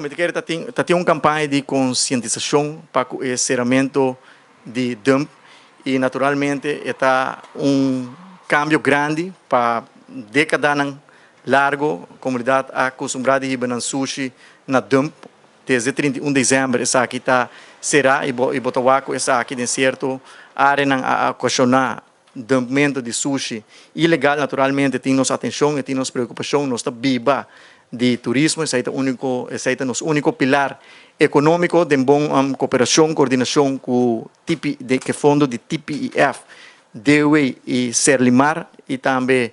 Mi ta kere ta tin ta tin un kampaña di konsientisashon pa ku e seramentu di dump i naturalmente e ta un kambio grandi pa dekadanan largu komunidat a kustumbrá di hiba nan sushi na dump. Desde 31 desèmber esaki ta será i bo i bo ta wak ku esaki den sierto áreanan a okashoná dumpmento di sushi ilegal. Naturalmente tin nos atenshon i tin nos preokupashon. Nos ta biba di turismo, esei ta úniko, esei ta nos úniko pilar ekonómiko. Den bon koperashon, kordinashon ku TP, de ku e fondo di TPEF, DOW i Serlimar i tambe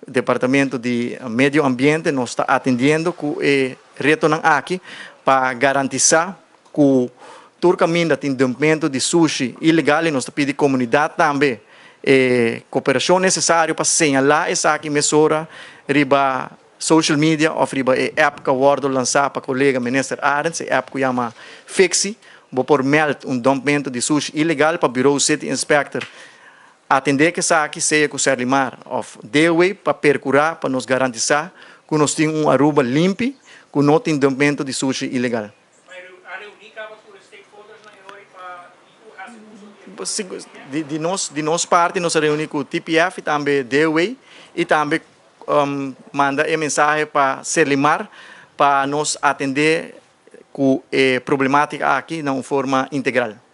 Departamento di Medio Ambiente nos ta atendiendo ku e retonan aki pa garantisá ku tur kaminda tin dumpmento di sushi ilegal i nos ta pidi komunidat tambe e koperashon nesesario pa señalá esaki mesora riba social media òf riba e app ku a wòrdu lansá pa kolega Minister Arends, e app ku yama Fixi. Bo por mèld un dumpmento di sushi ilegal pa Bureau City Inspector atendé ku esaki sea ku Serlimar òf DOW pa perkurá pa nos garantisá ku nos tin un Aruba limpi ku no tin dumpmento di sushi ilegal. A reuní kaba tur e stakeholders na e ora pa ku hasi uso di e Di nos parti nos a reuní ku TPF i tambe DOW i tambe manda e mensahe pa Serlimar pa nos atendé ku e problemátika aki na un forma integral.